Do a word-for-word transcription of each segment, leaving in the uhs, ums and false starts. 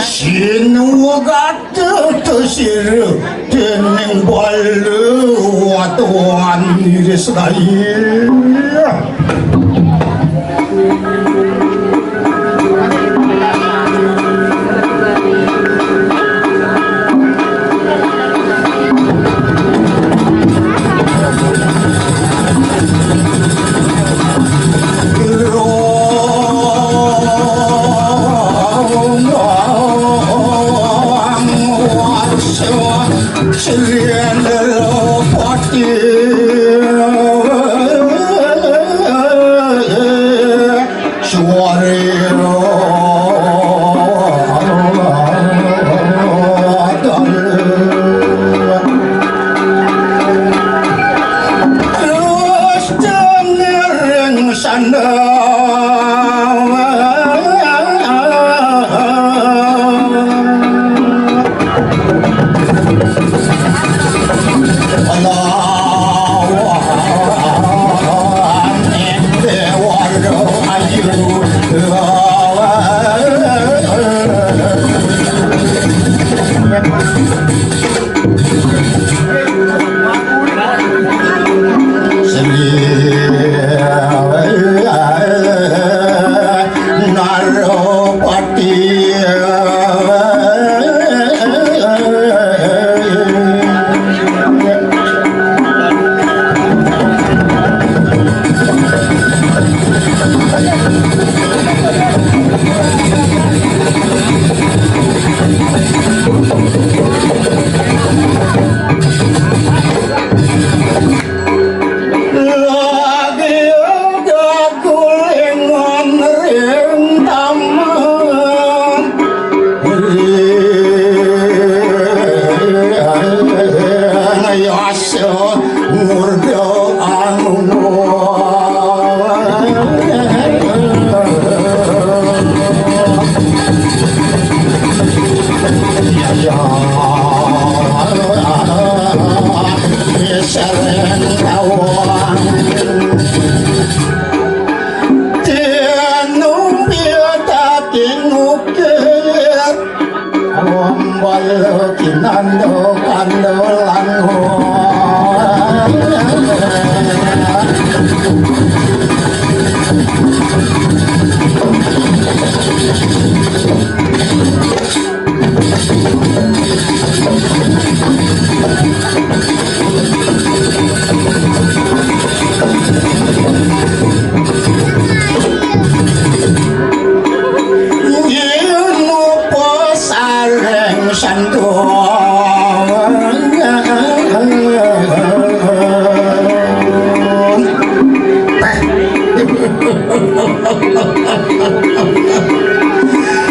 Sinuwagata sira dening Bala watuan iris daya.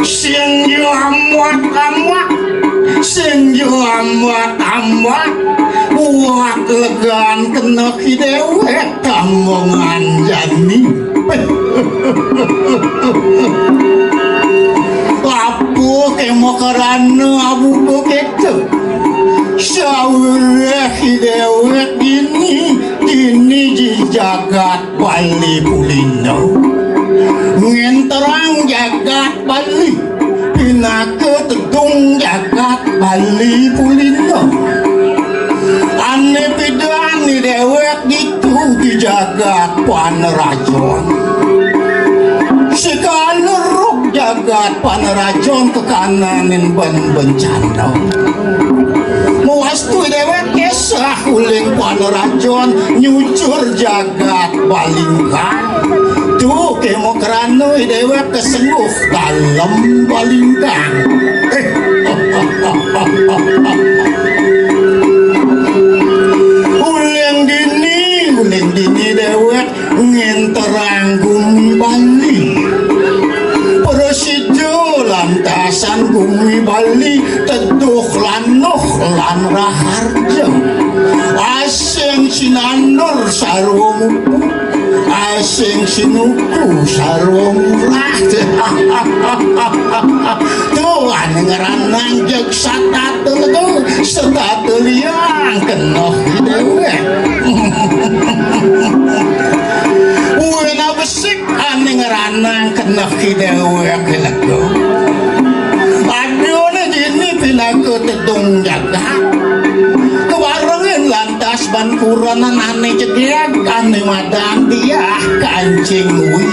Sing yo ambak-ambak, sing yo ambak-ambak, wak legan kena ki dewek kamongan jani. Apa kema karana abuka keta? Sawireh i dewek dini, dini di jagat Bali Pulina. Ngenterang jagat Bali, pinaka tedung jagat Bali Pulina. Ane pidan i dewek ditu di jagat Panerajon. Sikaneruk jagat Panerajon kekananin ben bencana. Mawastu i dewek kesah uling Panerajon nyucur jagat Balingkang. Tu kema krana i dewek kesengguh dalem Balingkang. Uling dini, uling dini dewek ngenterang gumi Bali. Prasida lantasan gumi Bali teduh lanuh lan raharja. Asing sinandur sarwa mupu, asing sinuku sarwa murah. Tuan ngranang jeg satata lego, setata liang kena dewek. Wena besik ane ngranang kena dewek. Ning madan Diah Kancing kuwi.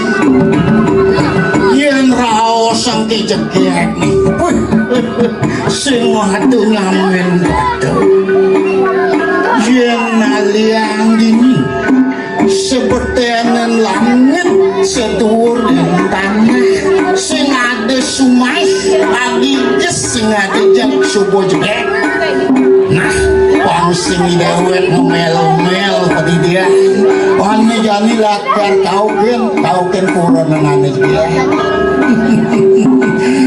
Yén raos sing kejegek, wih, sing adu nyamin padha. Yén naliang dini, sebetenen langit seduwur tanah. Sing ada sumaih, agiges sing ada jek subuh jegek. Nah, wong sing déwék ngemel-ngemel padidian. Ané jani lakar kaukin, kaukin pura nenane dia.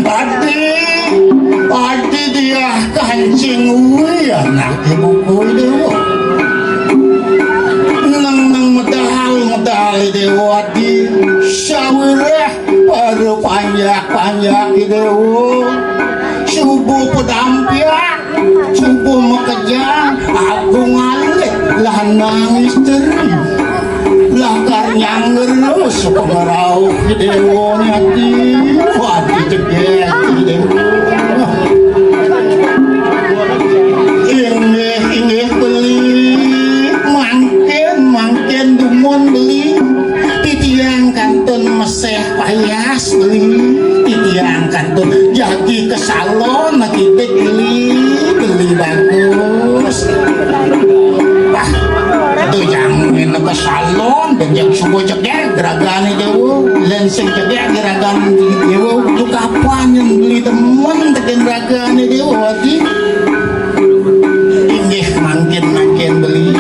Adi, adi dia kancing uli anak ibu kuwi dewa. Neng neng medal medal dewa di sawireh pada panjak panjak dewa. Subuh pedampiak, subuh makejang, agung alit, lanang isteri. Lakar nyangger suka ngerauh dewa nyati, wadi jegek dewa. Inggih, inggih beli, mangkin, mangkin dumun beli. Titiang kantun meseh payas beli, titiang kantun jagi ke salon kidik beli, beli bagus. Wah, itu yang ini ke salon, dan yang subuh cedek geragane dewa, lensing cedek geragane dewa. Itu kapan yang beli temen tekan geragane dewa di? Inggih mangkin mangkin beli.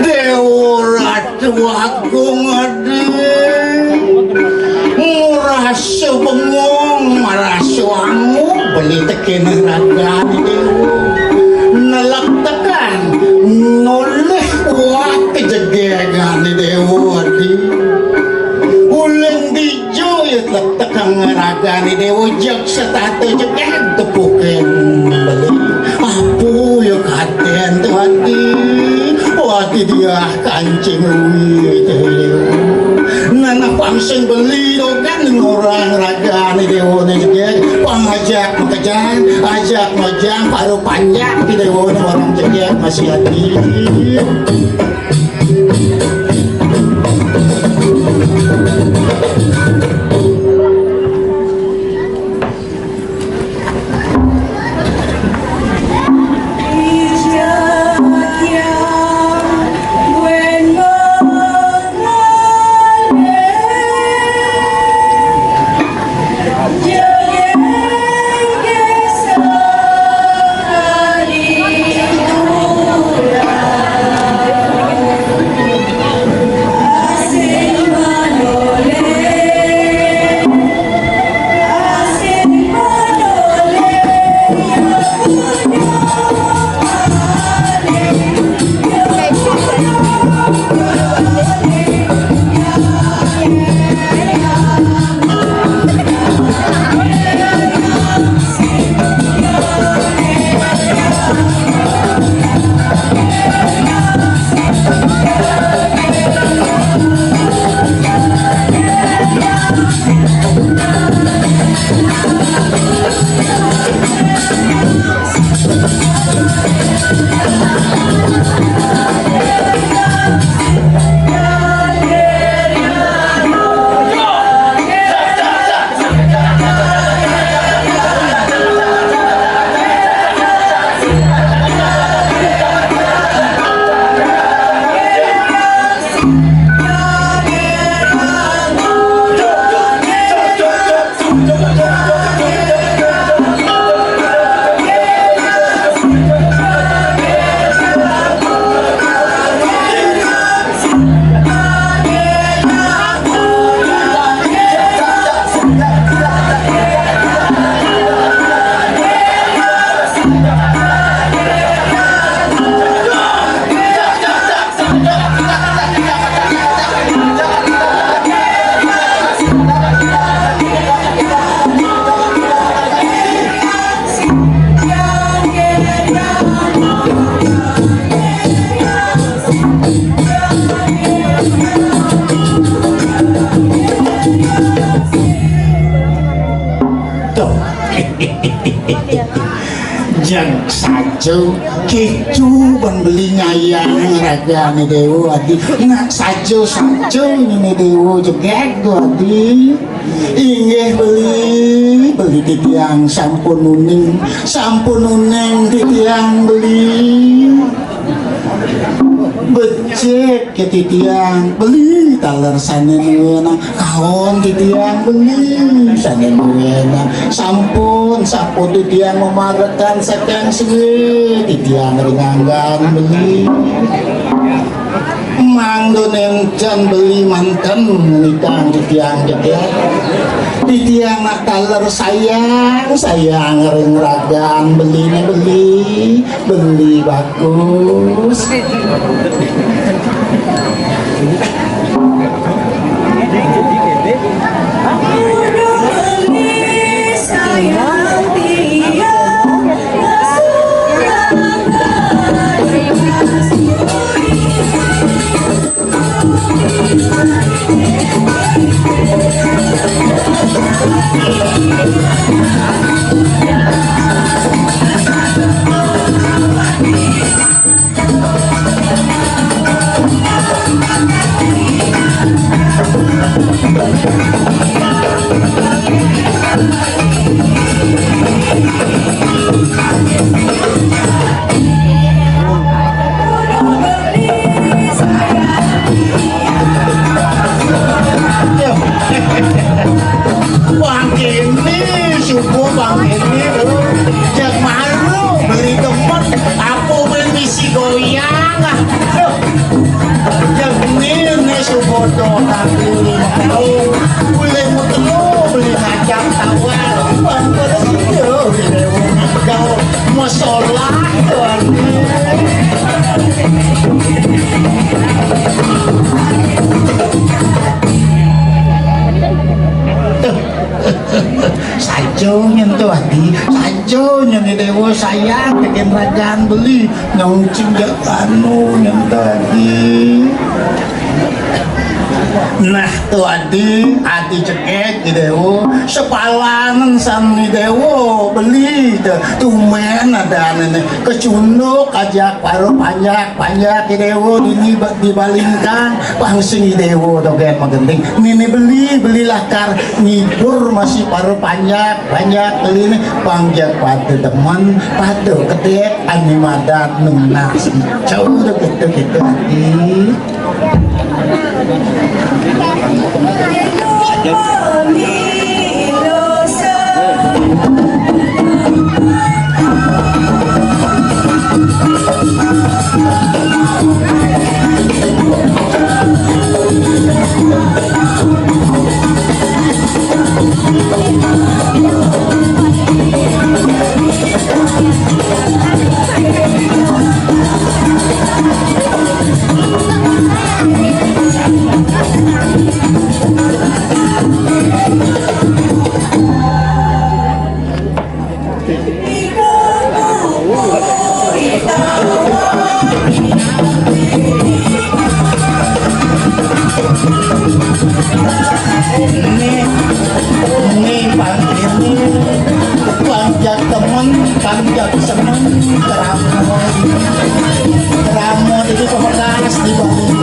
Dewa Ratu Agung Adi, ngurasa bengong, marasa angu, beli tekene ragane dewa. Nelek tekan, nolih kuat kejegegane dewa Adi. Uling dija ya tek-, tekang ragane dewa, jeg setata jegeg tepukin beli. Apa ya kaden tu Adi? Idiah kancing luwi téh. Nah, nah, pang sing beli dogan ning orang ragané déwané jegég, pang ajak makejang, ajak ngojang, paru panjang ti déwané orang jegég masih ati. Tuh. Jang saja, kéto ban beli nyayang ragané déwa adi. Nak saja-saja nyéné déwa jegég tuh adi. Inggih beli, beli titiang sampun uning, sampun uning titiang beli. Becik ya titiang beli taler sané nuwénang, kaon titiang beli sané nuwénang. Sampun, sampun titiang mamarekan saking suwé titiang ring anggan beli. Mangda nénten beli manten nikang titiang jegég. Titiang nak taler sayang, sayang ring ragan beliné beli, beli bagus. Bang ini, subuh Bang ini, lu. Jak malu, beli demen, apa main misi goyang, ah. Duh. Jak ini, ini subodo, tapi ini mau. Boleh mau telu, beli kacang tawar. Bang, pada sini, oh, ini mau ngagau. Masalah, Tuhan. Saja nyentuh adi, saja nyen déwa sayang bikin ragan beli, nyong cinjak anu nyentuh adi. Adi, adi cekek, Idéwa, sepalanan sang Idéwa, beli, té, tumbén adané, kecunduk, ajak para panjak, panjak, Idéwa, dini ba-, dibalingkang, pang sing Idéwa, dogén magending, nini beli, beli lakar, ngibur masih para panjak, panjak, beli né, panjak pada demen, pada kedék, ani madat, nunas, cau, gitu, gitu, adi. Ini, ini pang-, ini panjak temen, panjak seneng, keramo. Keramo itu kebekas di bawah.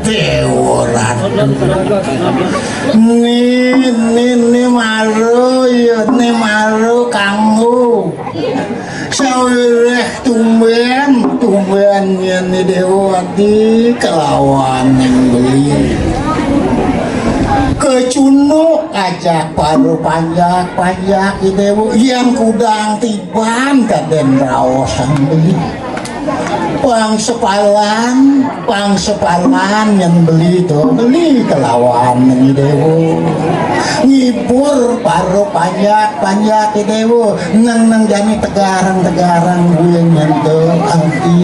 Déwa Ratu. Ni, ni, ni maro, ya, ni maro kanggo. Sawiréh tumbén, tumbén yén ni Déwa Adi kelawan yang beli. Kecunduk ajak para panjak, panjak Idéwa, yén kudang tiban kadén raos yang beli. Pang sepalan, pang sepalan yang beli to, beli kelawan yang Idéwa. Ngibur para panjak, panjak Idéwa. Nang, nang jani tegarang, tegarang gue nyentuh ati.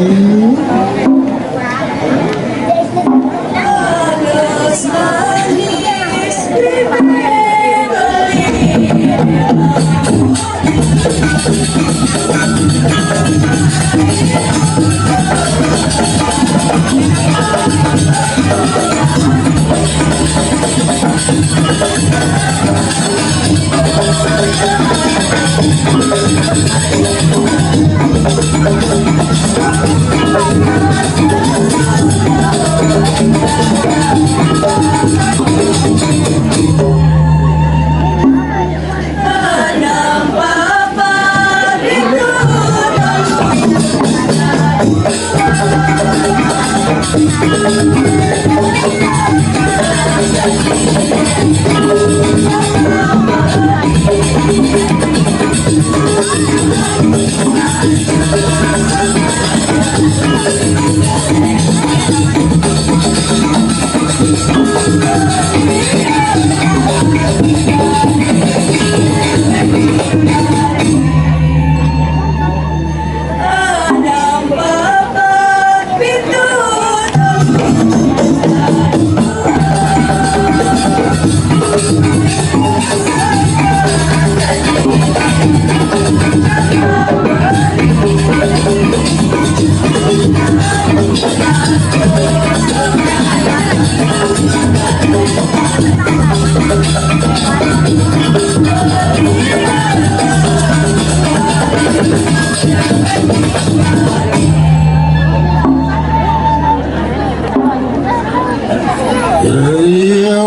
Iya,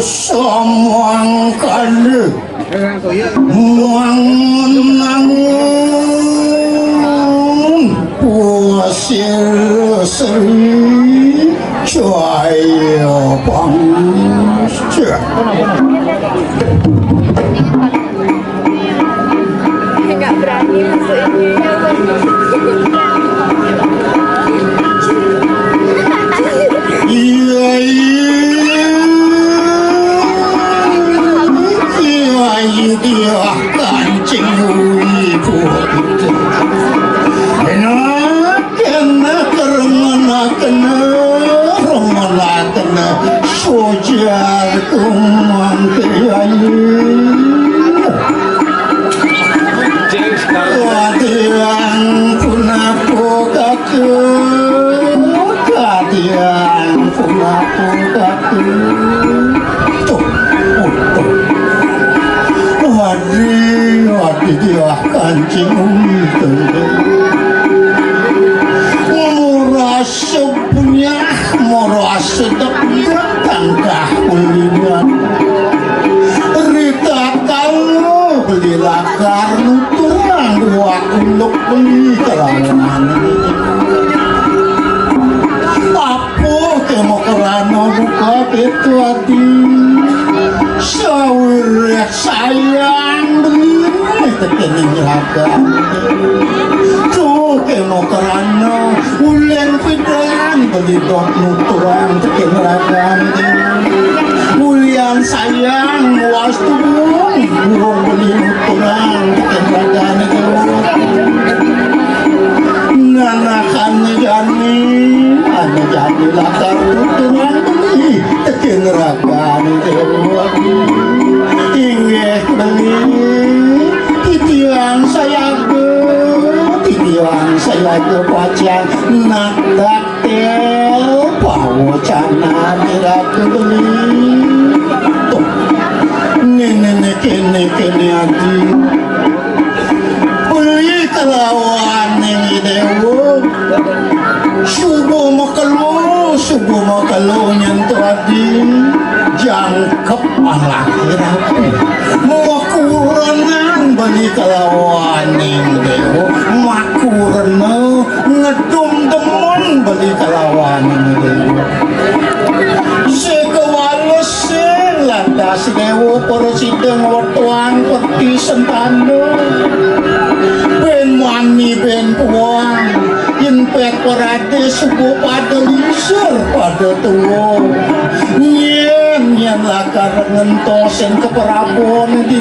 samangkana. Wangun-wangun pasir seri Jaya pangcek. Nggak berani masuk ini. Iya, iya. Iya, iya, iya. Kancing ibu. Enak. Kena kerengenakena, rengenakena, sojar kumangke ayu. Kadiang punapo kake, kadiang punapo kake. Tuh, tuh, tuh. Wadi, wadi dia kancing umi tengge. Murah sepunyah, murah sedek tangkah kulinan. Rita kalu beli lakar nuturang dua kuluk beli kelawan. Apo kemo kerana buka pintu ati. Sawireh sayang beli tekening raga. Tuh kemo kerana ulen pidan beli dot nuturang tekening raga. Ulian sayang muas tuwung burung beli nuturang tekening raga. Nanakan jani, anu jani lakar tuturang beli tekening raga. Inggih beli, titiang sayaga, titiang sayaga pacang natak tel pawacana diratu beli. Tuh, nene kene kene adi. Beli kelawan ning dewa. Suba makelo, suba makelo nyentuh adi. Jangkep alah diratu. Makurenan beli kelawan ning dewa. Makurena ngedum demen beli kelawan ning dewa. Sekewalesin lantas dewa para sida ngwetuang peti sentana. Ben mani ben puang. Yen pet parade suba pada lingsir pada tua. Yen yen lakar ngentosin keprabon di